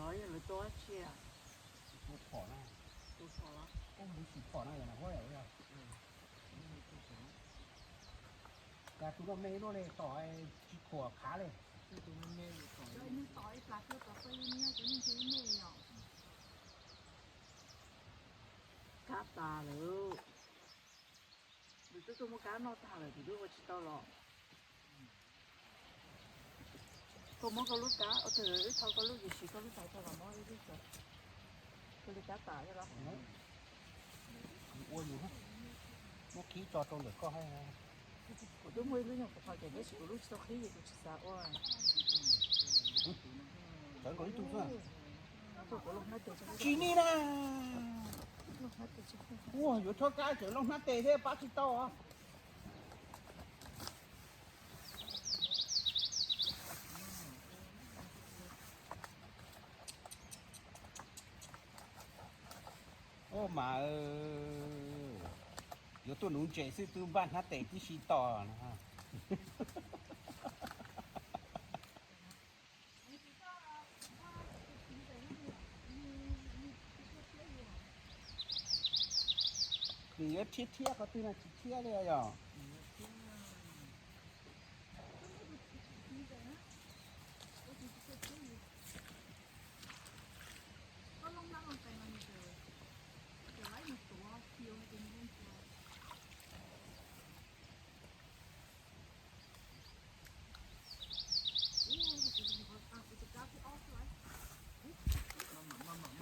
Yog lawv tua dab tsi? Tua phom na. Tua phom los? Ua mus sim phom na yom, na huab yom. Kav tus no me luaj li tom tsis khuam khav li. Tus me me tom ib plag thiab tom peb ib niab cov neeg cia ib me yom. Kab tas lawm. Nws twb tuaj muab kab noj tag lawm, nws twb ua tsis tau los. Koj muab koj lub kab, wb thau koj lub, yus siv koj lub tau tau los muab ib lub tso. Koj li kab tas thiab los? Ua yus, muab khib tso rau ntawm koj. Kuv twb muaj ib lub nyuag qhuav qhuav ces tab sis kuv lub tsis tau qhib ces kuv tsis xav ua. Tawv nkaus ib tug xwb. Tsis ni na. Ua yuav chob kab tseem loj hnab tes thiab pab tsis tau. Ua mas yuav tuaj nuv ntses xwb twb npaj hnab tes tib si tos no. Nws yuav rhiab rhiab qhov twg no tsis rhiab li yog.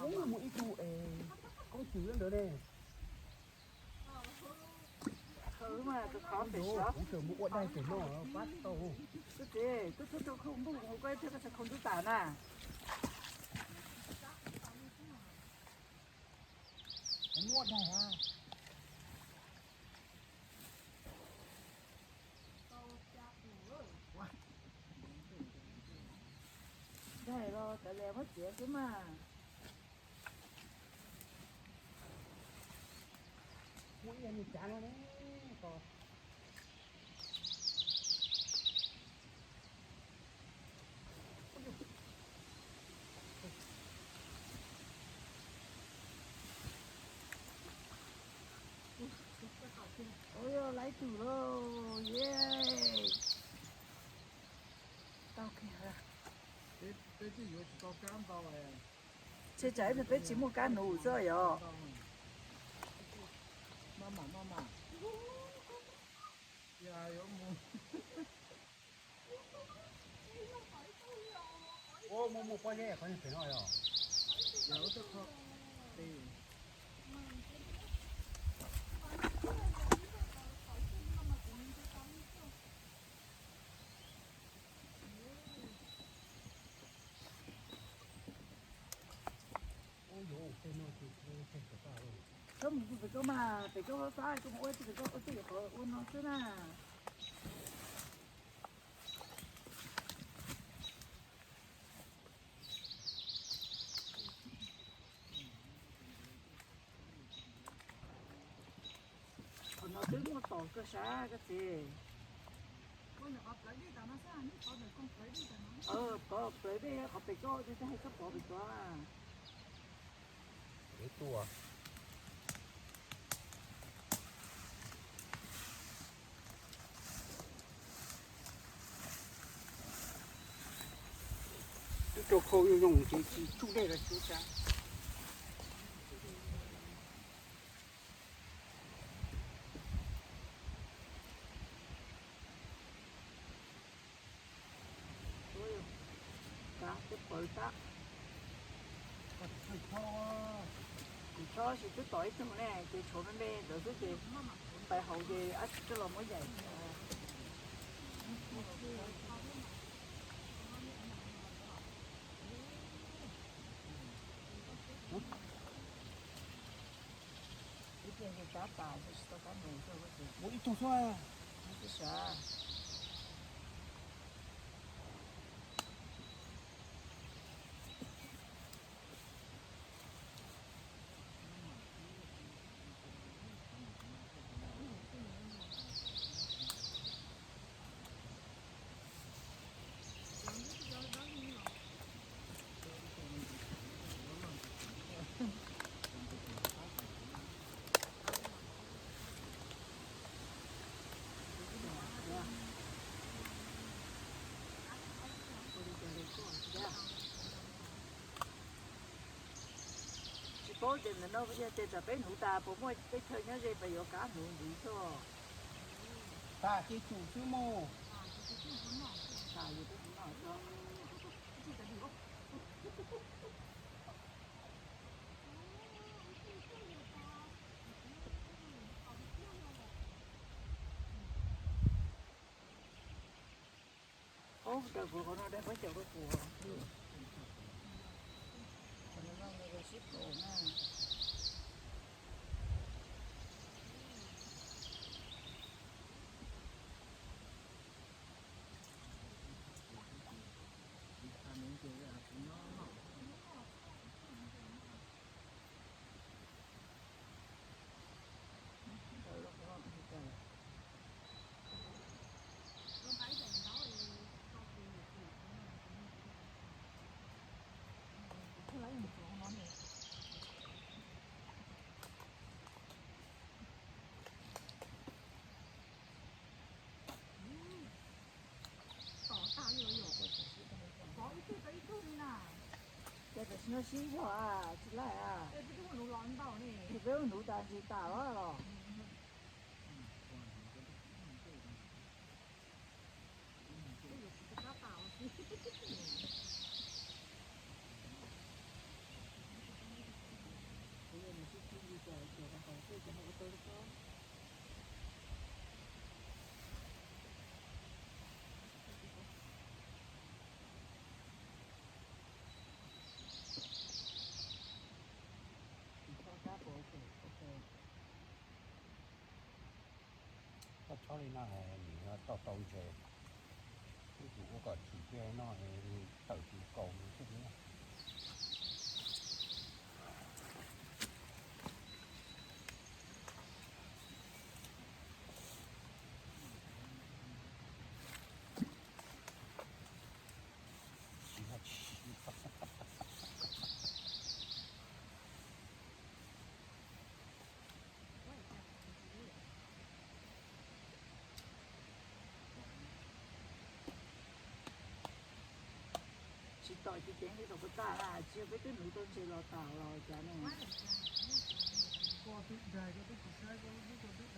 Ub, muaj ib tug es koob cws ntawd ne. Kuv tseem mus ua daig pem no pab tsis tau. Koj txiv, koj tuaj rau khau npuj mus koj ib pliag koj txhais khau ntub tas na. Kuv muab daig a. Daig los kav liam muab txiav xwb mas. Muab ib yam li cav no ne. Ua yog laiv tug lauj, ye. Tau kiag. Peb twb yuav tsis tau kab ntau. Tshe tsam ib pliag peb tsis muaj kab nuv xwb yog. Ua muaj muaj pob zeb qhov pem no yog. Txhob mus pem koj mas, pem koj fab fab, koj mus ua tij pem koj ua tij qhov ua no xwb na. Qhov no twb muaj tom koj sab koj txiv. Pov plawv dej, qhov pem koj twb hais txhob pov pem koj. Twb rau khau zoo zoo ces tsis tsuj dej los tsuj sab. Kab twb pawv tag. Kuv chob sis twb tom ib tug ne ces tshuav me me ntawd xwb ces pais hauv ces ab tsi coj los muab yaim. Ib pliag ces kab tas ces tsis tau kab mus xwb. Ua ib tug xwb. Ib tug sav. Ces ntawm no yog tias tsam peb hnuv tas puas muaj teb chaws nyob ze pes yuav kav hnuv ntxiv xwb. Tas ces tsum xwb mus. Tas yus twb hnuv noj xwb. Ub, raws kuv qhov no dab pab caum rau kuv. Qhov no no sib pluav na. Tom tag li os. Pov ib tug rau ib tug li na. Ces tam sim no sib zog tsis laij a. Peb ua hnuv los ntau ne. Peb ua hnuv tas ntsis tas los los. Koj chob li no nws tau tau ntses, ib tus ua kom chim thiaj noj, tawm tus kaus nws thiaj li noj. Tsis tom ces ceev li tom puas tag na, tsis yog peb twb nuv tau ntses los tas los cas ne. Koj twb daig koj twb tsis saib koj lub hnub koj twb